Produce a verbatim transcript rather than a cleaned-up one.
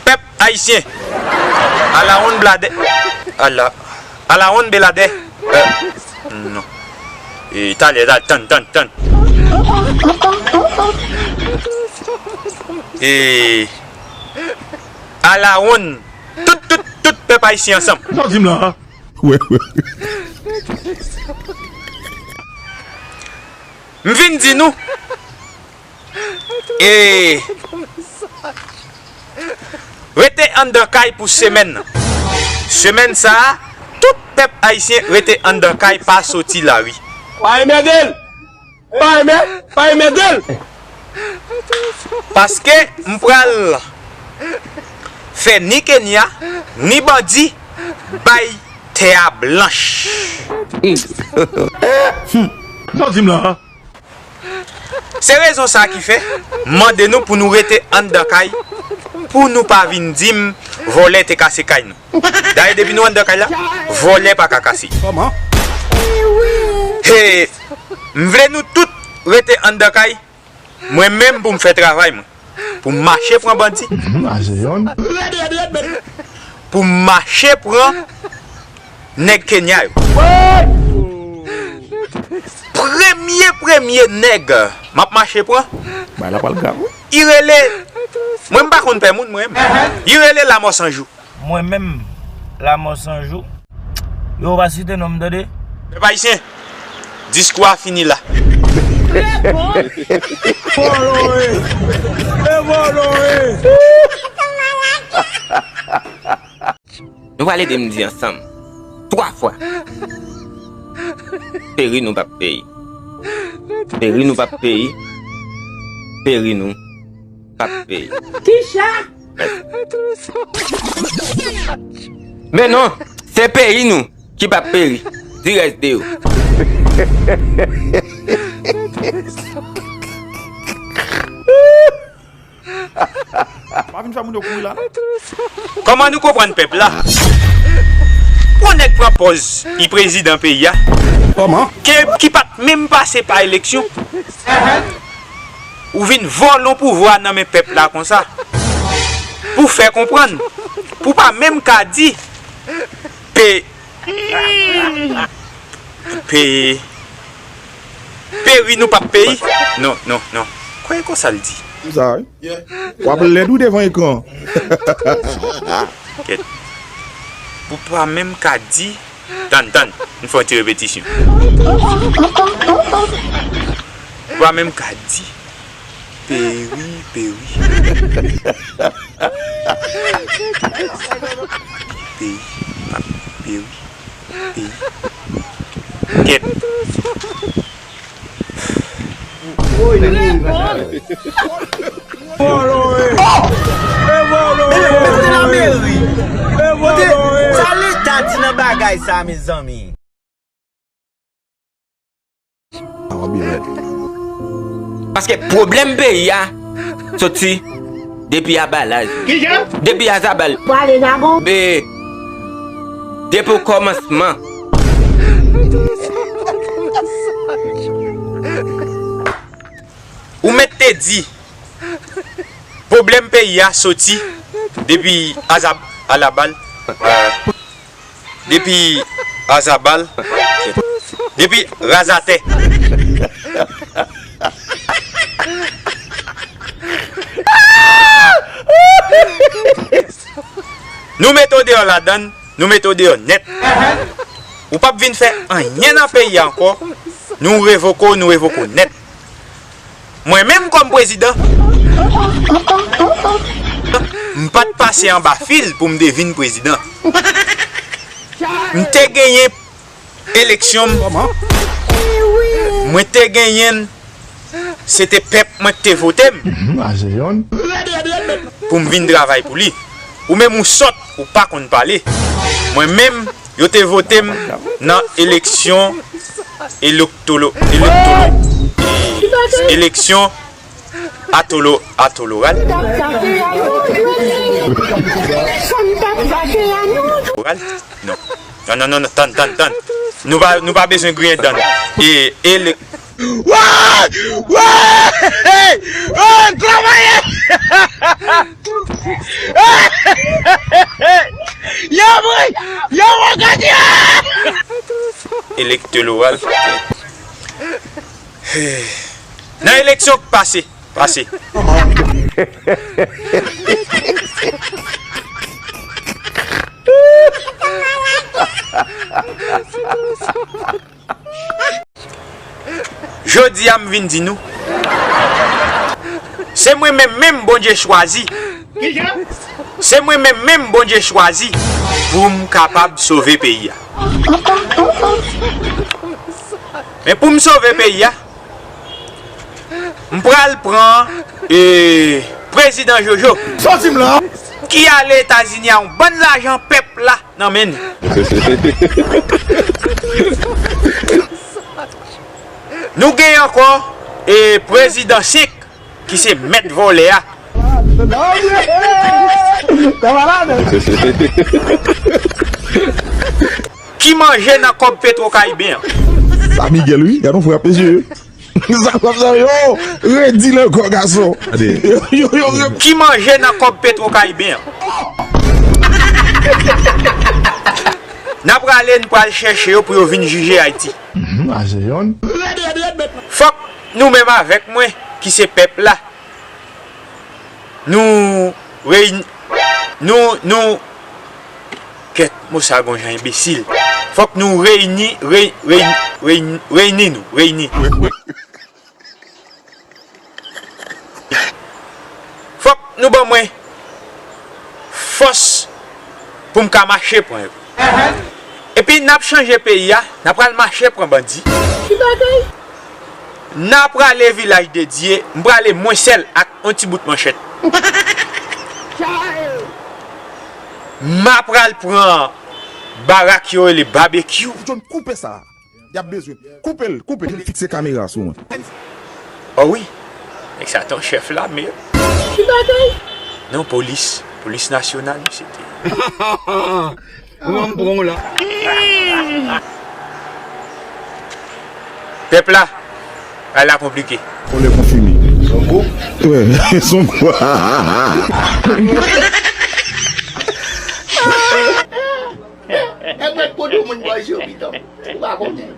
Pèp ayisyen. Alawonn bladè. Ala, alawonn beladè. Eh, non. E, talè, talè, tann, tann, tann. E, alawonn. Tout, tout, tout pèp ayisyen ansanm. Sa w di m la? Wè, wè. M vin di nou, e, rete anndan kay pou semèn nan. Semèn sa a, tout pèp ayisyen rete anndan kay, pa soti lari. Pa enmède l! Pa enmè-, pa enmède l! Paske m pral fè ni Kenya, ni bandi bay tè a blanch. Sa w di m la? Se rezon sa ki fè m mande nou pou nou rete anndan kay, pou nou pa vin di m vòlè te kase kay nou. Dayè, depi nou anndan kay la, vòlè pa ka kase. Kòman? He, m vle nou tout rete anndan kay, mwen menm pou m fè travay mwen. Pou m mache pran bandi. Mhm, a se yonn. Pou m mache pran nèg Kenya yo. Premye, premye nèg m ap mache pran. Bay la pral grav, wi. Li rele, mwen m pa konn pè moun, mwen. Li rele Lamò San Jou. Mwen menm, Lamò San Jou. Yo pa site non m, tande. Pèp ayisyen, diskou a fini la. Vòlò e, e vòlò e. Nou pral ede m di ansanm twa fwa. Peri nou p ap peri. Peri nou p ap peri. Peri nou p ap peri. Kisa? Men non, se peyi nou ki p ap peri. Di rès de yo. Pa vin fè moun yo kouri la, non. Kòman nou konprann pèp la? Yon nèg pran pòz li prezidan peyi a. Kòman? Ke, ki pa t menm pase pa eleksyon. Ou vin vòlè yon pouvwa nan men pèp la konsa. Pou fè konprann. Pou pa menm ka di pe, pe, peri nou p ap peri. Non, non, non. Kwè konsa l di. Sa, wi. W ap lèd wi devan ekran. Kèt. Pou pa menm ka di, tann, tann, m fè yon ti repetisyon. Pou pa menm ka di, peri, peri. Peri, peri, peri. Kèt. Vòlò e. E vòlò e. Mete lameri. E vòlò e. Sa leta di nan bagay sa, mezanmi? Paske pwoblèm peyi a soti depi abalaj. Depi azabal. Pwale nago. Be, depi okòmansman. Ou mèt te di, pwoblèm peyi a soti depi azab alabal. Depi azabal. Depi razatè. Nou mete w deyò ladann, nou mete w deyò nèt. Ou p ap vin fè anyen nan peyi a ankò. Nou revoke w, nou revoke w nèt. Mwen menm kòm prezidan, m pa t pase anba fil pou m te vin prezidan. M te genyen eleksyon m. Mwen te genyen l, se te pèp mwen ki te vote m pou m vin travay pou li. Ou menm ou sòt, ou pa konn pale. Mwen menm, yo te vote m nan eleksyon elektolo, elektolo, eleksyon atolo, atoloral. Oral? Non. Non, non, non, non, tann, tann, tann. Nou pa, nou pa bezwen griyen dan. E, ele- Wè! Wè! Wè! Travayè! Elektoral. Nan eleksyon k pase, pase. Jodi a m vin di nou, se mwen menm menm Bondye chwazi. Se mwen menm menm Bondye chwazi pou m kapab sove peyi a. Men pou m sove peyi a, m pral pran, e, prezidan Jojo, sòti m la, ki ale Etazini a yon bann lajan pèp la nan men nou. Nou gen ankò, e, prezidan senk ki se mèt vòlè a. Ki manje nan kòb Petro Kariben an. Sa Miguel wi, gade yon frap mesye. Sa frap sa yo, redi l ankò gason. Yo, yo, yo, yo. Ki manje nan kòb Petro Kariben an. N ap prale, n pral chèche yo pou yo vin jije Ayiti. Mhm, a se yonn. Fòk nou menm avèk mwen, ki se pèp la, nou reyini, nou, nou, kèt, mo sa gon jan enbesil. Fòk nou reyini, rey-, reyini, reyini, reyini nou, reyini. Fòk nou ban mwen fòs pou m ka mache pran yo. Epi n ap chanje peyi a, n ap pral mache pran bandi. Ki bagay? N ap prale Vilaj de Dye, m prale mwen sèl ak yon ti bout manchèt. M ap pral pran barak yo rele Babekyou. John, koupe sa. Y ap bezwen. Koupe l, koupe l. Fikse kamera sou mwen. O wi. Nèg sa t yon chèf lame. Ki bagay? Non, polis. Polis nasyonal, misye te. Kouman m pran w la? Pèp la, bagay la konplike. Kòlè konfime. Son kou? Wi, son kou. Nèg mèt poto moun bò je w, piton. Ou pa konnen.